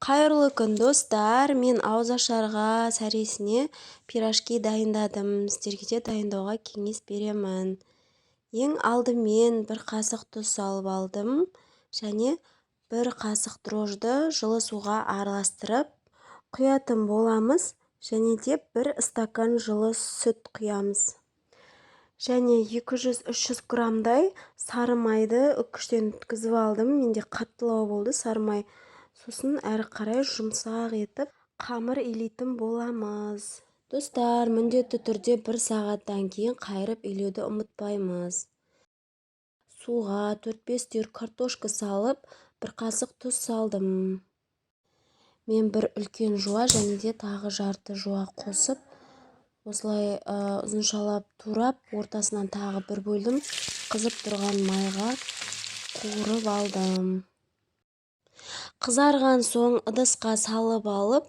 Қайырлы күн, достар! Мен ауызашарға, сәресіне пирожки дайындадым. Сіздерге де дайындауға кеңес беремін. Ең алдымен бір қасық тұз салып алдым және бір қасық дрожжды жылы суға араластырып құятын боламыз және де бір стакан жылы сүт құямыз. Және 200-300 граммдай сары майды үккіштен өткізіп алдым. Менде қаттылау болды сары май. Сосын әрі қарай жұмсақ етіп қамыр илейтін боламыз. Достар, міндетті түрде бір сағаттан кейін қайырып илеуді ұмытпаймыз. Суға 4-5 түйір картошка салып, бір қасық тұз салдым. Мен бір үлкен жуа және де тағы жарты жуа қосып, осылай ұзыншалап турап, ортасынан тағы бір бөлдім. Қызып тұрған майға қуырып алдым. Қызарған соң ыдысқа салып алып,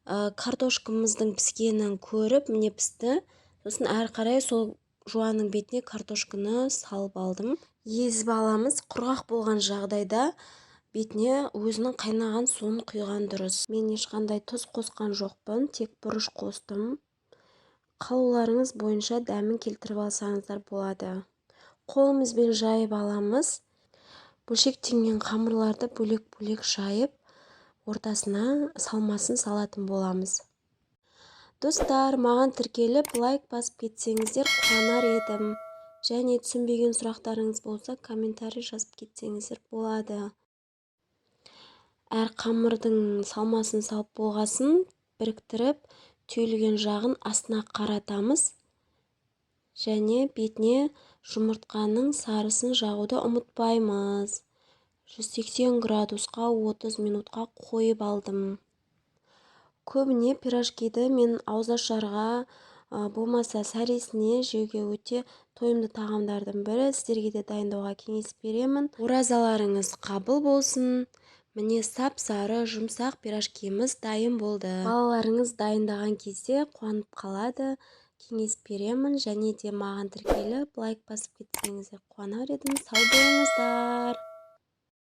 картошкамыздың піскенін көріп, міне, пісті. Сосын әрі қарай сол жуаның бетіне картошканы салып алдым. Езіп аламыз. Құрғақ болған жағдайда бетіне өзінің қайнаған суын құйған дұрыс. Мен ешқандай тұз қосқан жоқпын, тек бұрыш қостым. Қалауларыңыз бойынша дәмін келтіріп алсаңыздар болады. Қолымызбен жайып аламыз. Бөлшектенген қамырларды бөлек-бөлек жайып, ортасына салмасын салатын боламыз. Достар, маған тіркеліп, лайк басып кетсеңіздер, қуанар едім. Және түсінбеген сұрақтарыңыз болса, комментарий жазып кетсеңіздер болады. Әр қамырдың салмасын салып болғасын, біріктіріп, түйілген жағын астына қаратамыз және бетіне жұмыртқаның сарысын жағуды ұмытпаймыз. 180 градусқа 30 минутқа қойып алдым. Көбіне пирожкиді мен ауызашарға, болмаса сәресіне жеуге өте тойымды тағамдардың бірі. Сіздерге де дайындауға кеңес беремін. Оразаларыңыз қабыл болсын! Міне, сап-сары жұмсақ пирожкиіміз дайын болды. Балаларыңыз дайындаған кезде қуанып қалады. Кеңес беремін. Және де маған тіркеліп, лайк басып кетсеңіздер, қуанар едім. Сау болыңыздар!